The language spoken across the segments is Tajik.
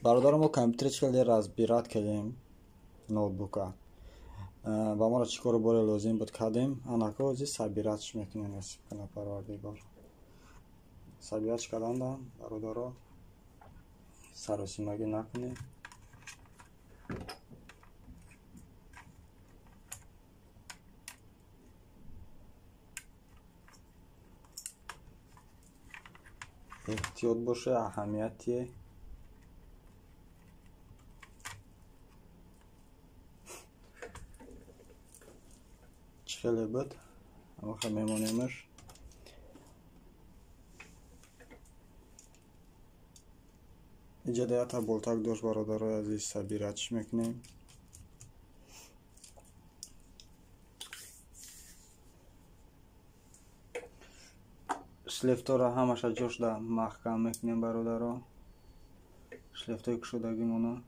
Бародаро, мо компютер чӣ хеле разбирать кардем, ноутбука. Ба моро чӣ кору боре лозим буд, кардем. Анако ҳозир собирать ш мекунем, насиб кунад Парвардигор. Собирать карданда, бародаро, саросимагӣ накунем. Эҳтиёт боше, аҳамияти чӣ хеле буд, ҳамаха мемонемаш. Иҷода ята болтак дошт, бародарои азиз, собирать ш мекунем. Шлефтора ҳамаша ҷошда маҳкам мекунем, бародаро. Шлефтои кушодагимона.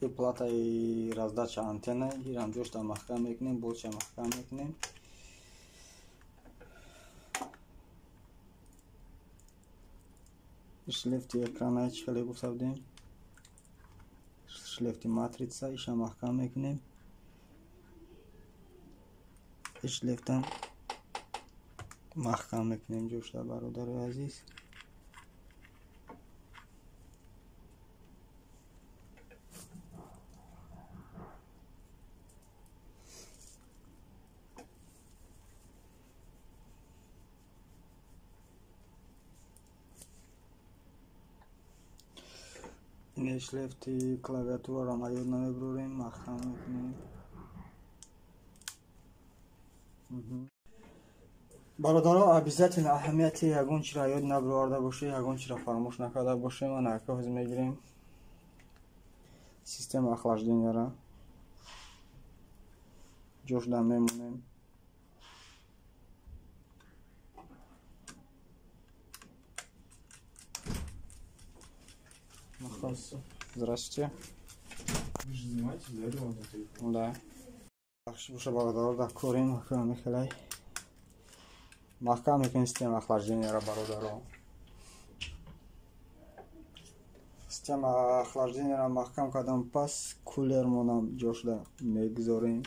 И платаи раздача антенна ирам ҷошта маҳкам мекунем, болча маҳкам мекунем. Шлефти экрана чӣ хеле гуфта будем, шлефти матрица иша маҳкам мекунем. Шлефтам маҳкам мекунем ҷошта, бародари азиз. Ин шлефти клавиатураро маёд намебурем, маҳкам мекунем. Бародаро, обязательно аҳамияти ягон чиро ёд набуроварда бошед, ягон чиро фаромӯш накарда бошем. Ана ака ҳозир мегирем система охлаждения ра, ҷошда мемонем. Здравствуйте. Вы же занимаетесь, да, ремонтом телефона? Да. Бахши боша, бародаро, да корим, мехелай. Маҳкам мекунем система охлаждения ра, бародаро. Система охлаждения ра маҳкам кардам, пас кулермонам ҷошда мегузорем.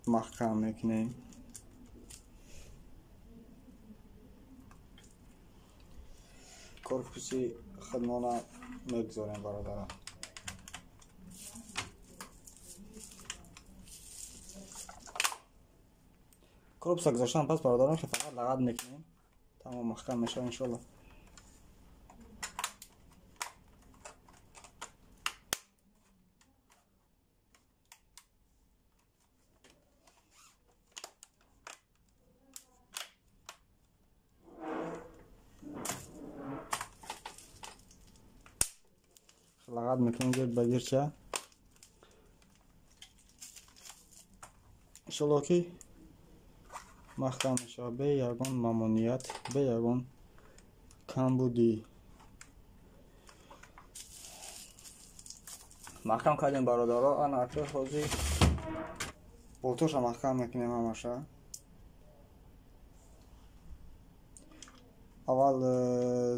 Маҳкам мекунем. Корпуси хидмона мегузорем, бародарам. Корпуса гузоштан пас, бародарон, ки фақат лағат мекунем, тамом маҳкам мешавад иншолло. Лағат мекунем гирд ба гирча. Иншолло ки маҳкам мешавад бе ягон мамоният, бе ягон камбудӣ. Маҳкам кардем, бародаро. Ана ака ҳозир болтоша маҳкам мекунем ҳамаша. Аввал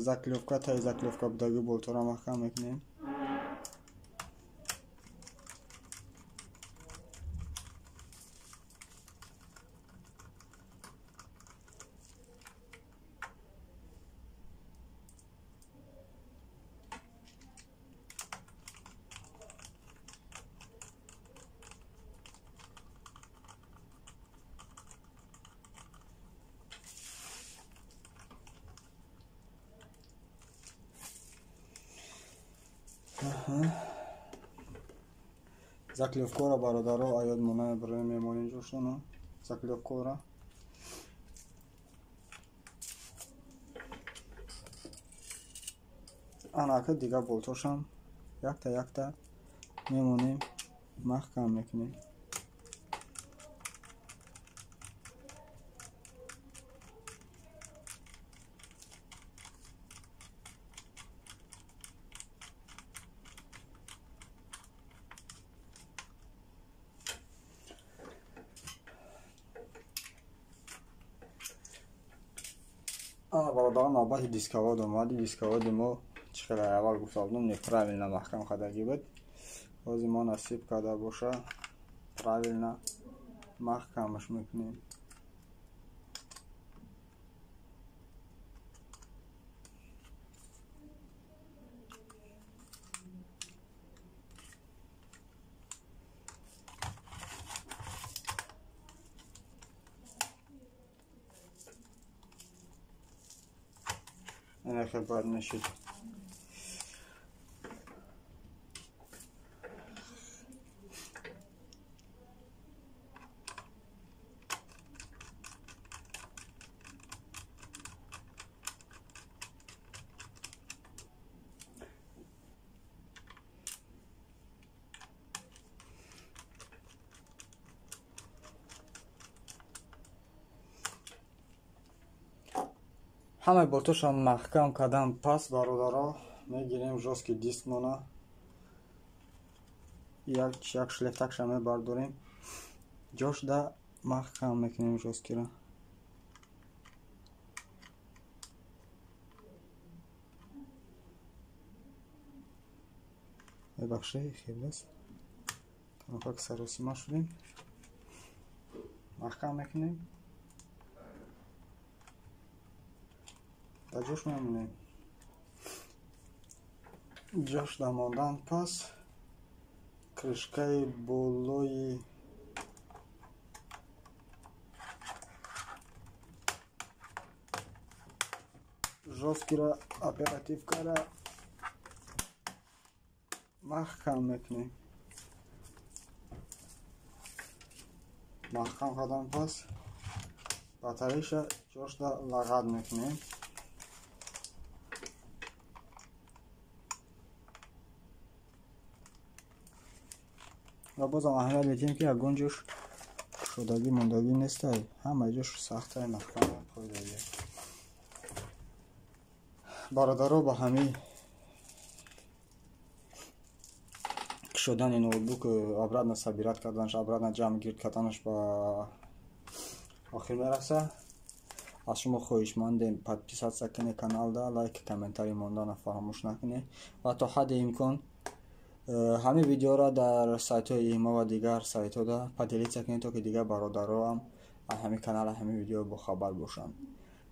заклёпка, таи заклёпка будаги болтора маҳкам мекунем. Заклёпкора бародаро аёд мо намебарем, мемонем ҷошона заклёпкора. Анака дигар болтошам якта якта мемонем, маҳкам мекунем. Ана бародарон, навбати дисковод омад. Дисководи мо чӣ хеле аввал гуфта будам, неправильно маҳкам кардагӣ буд. Ҳозир мо насиб карда боша, правильно маҳкамаш мекунем. Ина хел бояд мешид. Ҳамаи болтошам маҳкам кардам. Пас бародаро мегирем жёсткий дискмона, як шлефтакша мебардорем, ҷошда маҳкам мекунем жёсткийро. Бебахшед, хелас камакак саросима шудем. Маҳкам мекунем, дар ҷош мемонем. Ҷош дамондан пас крышкаи болои жёсткийро, оперативкара маҳкам мекунем. Маҳкам кардан пас батареяша ҷошда лағат мекунем. Ва бозам аҳамият медиҳем, ки ягон ҷош кушодагӣ мондагӣ нестай, ҳама ҷош сахтай маҳкам қоидагӣ. Бародаро, ба ҳамин кушодани ноутбук, обратно собирать карданаш, обратно ҷамъ гирд карданаш ба охир мераса. Аз шумо хоҳишмандем, подписаться кунед каналда, лайк, комментарий мондана фаромӯш накунед ва то ҳадди имкон ҳамин видеоро дар сайтҳои имо ва дигар сайтҳода поделиться кунед, то ки дигар бародароам аз ҳамин канал, ҳамин видео бохабар бошанд.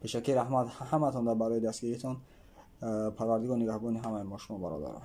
Пешакӣ раҳмат ҳаматонда барои дастгиритон. Парвардигор нигаҳбони ҳамаи мо шумо бародарон.